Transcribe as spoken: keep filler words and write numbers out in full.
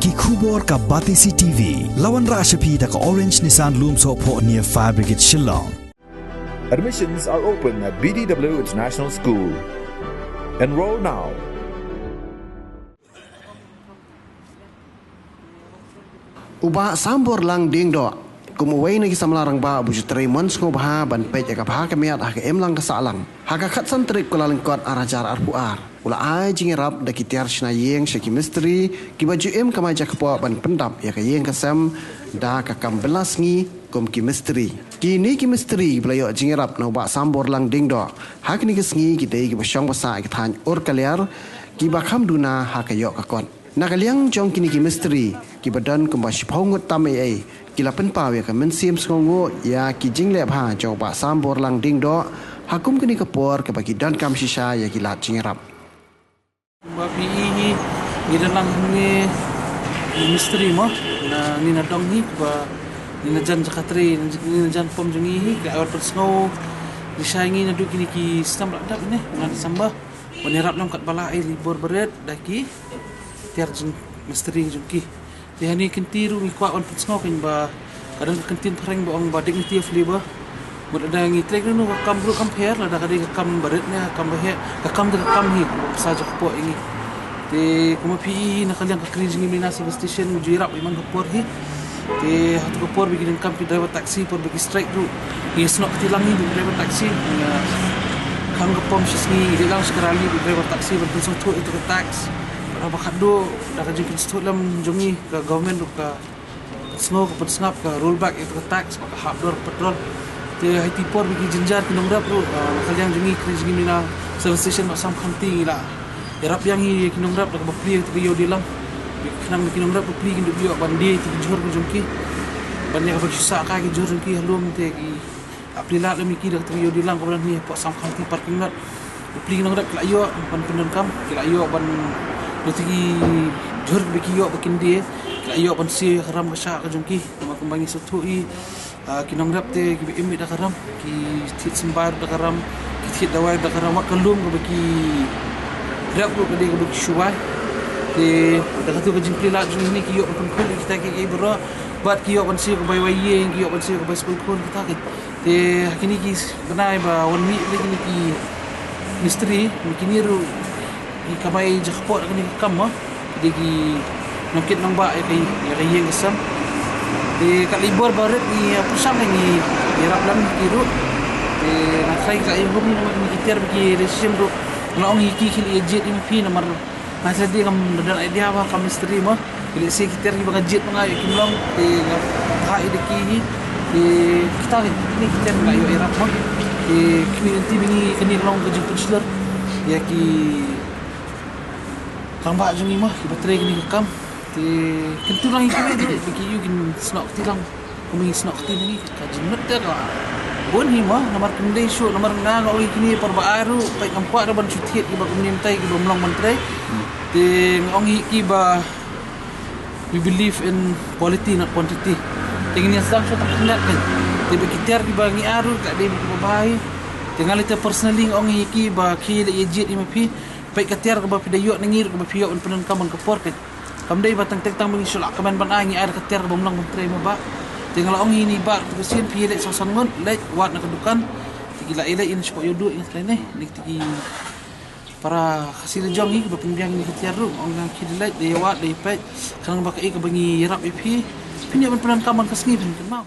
Ki khubor ka Batesi T V. La wanrah sha phi da ka Orange Nissan Lumsohphoh near Fire Brigade Shillong. Admissions are open at B D W International School. Enroll now. U Bah Samborlang Diengdoh kum uwei na ki samla rangbah uba ju trei mon sngewbha ban peit ïa ka bha ka miat ha ka imlang ka sahlang. Ha ka khatsan tarik Kyllalyngkot ar hajar arphew ar, u la ai jingïarap da ki tiar shna ïing sha ki mistri kiba ju im kamai jakpoh ban pyndap ïa ka ïing ka sem da ka kam bylla sngi kum ki mistri. Kine ki mistri kiba la ïoh jingïarap na u Bah Samborlang Diengdoh ha kine ki sngi ki dei kiba shong ba sah ïa ka thaiñ Urkaliar, kiba kham duna ha ka ïoh ka kot. Na ka liang jong kine ki mistri kiba don kumba shiphew ngut tam ei ei, ki la pynpaw ïa ka mynsiem sngewnguh ïa ki jingleh bha jong u Bah Samborlang Diengdoh ha kum kane ka por kaba ki donkam shisha ïa ki lad jingïarap. Kumba phi i hi, ngi don lang hangne ki mistri mo, na ngi na dong hi, ba ngi na jan jaka trei, ngi na jan pom jong ngi hi, ka awar pynsngew, ngi shai ngi naduh kine ki snem la dap ne, na December. Ban ïarap lem katba lah ai labor barit da ki tiar jong mistri jong ki. Te hangne kynti ruh ngi kwah ban pynsngew kein ba ka don ka kyntien phareng ba ong ba dignity of labor. Mut lada ngi trei kano ka kam ruh kam pher, lada ka dei ka kam barit ne ka kam baheh, ka kam te ka kam hi, ka sa jakpoh ïa ngi. Te kumba phi i hi na ka liang ka Kri Jingim Nina Service Station ngi ju ïarap ïa man ka por hi. Te ha tu ka por ba ki donkam ki driver taxi, por ba ki strike ruh, ngi snoh kti lang hi bad ki driver taxi. Ngi khang ka pom shi sngi, ngi leit lang shi kara li bad ki driver taxi ban pynsngewthuh ïa tu ka tax. Bad haba khatduh da ka jingpynsngewthuh lem jong ngi, ka government ruh ka sngew, ka pynsngap, ka roll back ïa tu ka tax bad ka hap dor petrol. Te ha iti por ba ki jynjar ki nongrep ruh, ah, na ka liang jong ngi Kri Jingim Nina Service Station Bah Sam Khamti ngi la ïarap ïa ngi ki nongrep da kaba plie ïa tu ka ïew dilang. Khnang ba ki nongrep ba plie kin ïoh ban die ïa tu ki jhur ka jong ki. Ban ïa kaba ki sah kai ki jhur jong ki ha lum te ki la plie lad lem ïa ki da tu ka ïew dilang kaba don hi hapoh Sam Khamti parking lot. Ba plie ki nongrep ki la ïoh ban pyndonkam, ki la ïoh ban ïa tu ki jhur ba ki ïoh ba kin die, ki la ïoh ban siew ïa ka ram ka shah ka jong ki. Namar kumba ngi sngewthuh hi, ah, ki nongrep te kiba im beit da ka ram, ki thied symbai ruh da ka ram, ki thied dawai da ka ram, wat ka lum kaba ki rep ruh ka dei kaba ki shu wai. Te da katu ka jingplie lad jong ngi ki ïoh ban pynkhun ïa kita kiei kiei baroh, bad ki ïoh ban siew ka bai wai ïing, ki ïoh ban siew ka bai skul khun kita ki. Te ha kine ki bnai ba wan mih kine ki mistri, kine ruh ki kamai jakpoh da kane ka kam mo. Dei ki nongkit nongbah ïa ka, ïa ka ïing ka sem. Te ka labor barit ngi, ah, pyrshang ngi ïarap lem ki ruh. Te nga tharai ka ïa hum ngi ki tiar ba ki regime ruh. Nga ong ïa ki, ki leh jied ïa phi namar nga tharai dei ngam da don idea ba ka mistri mo. Ki leh shisha ki tiar kiba nga jied ma nga ïoh kim long. Te nga phah ïa ki hi. Te kita kine ki tiar ba nga ïoh ïarap mo. Te kine lynti ba ngi kane long ka jingpynshlur ïa ki rangbah jong ngi mo, kiba trei kane ka kam. Te kyntu lang ïa kiwei ruh ba ki ïoh kin snoh kti lang kumba ngi snoh kti ma ngi. Ka jingmut te ka bun hi mo, namar kam dei shuh, namar nga nga ong ïa kine por ba ai ruh, peit ngam kwah ruh ban shu thied kiba kumne mynta kiba ym long ban trei. Te nga ong ïa ki ba we believe in quality not quantity. Te ngin ïa sdang shuh tang kyndat kan. Te ba ki tiar kiba ngi ai ruh ka dei ba kiba bha hi. Te nga lei te personally nga ong ïa ki ba ki leh ïa jied ïa ma phi. Peit ka tiar kaba phi da ïoh na ngi ruh kaba phi ïoh ban pyndonkam man ka por kan. Kam dei ba tang teng tang ba ngi shu lah kmen ban ai, ngi ai da ka tiar kaba ym long ban trei mo bah. Te nga la ong ïa ine i bah ruh te ka sien phi leit saw san ngut, leit wad na ka dukan. Te ki la ïaleit ïa ngi shapoh Ïewduh ïa nga trai ne. Ine te ki para Khasi la jong ngi kiba pynbiang ïa ka tiar ruh, nga ong ïa ki da leit, da ïa wad, da ïa peit. Khnang ba kaei kaba ngi ïarap ïa phi, phin ïoh ban pyndonkam man ka sngi, phin kynmaw.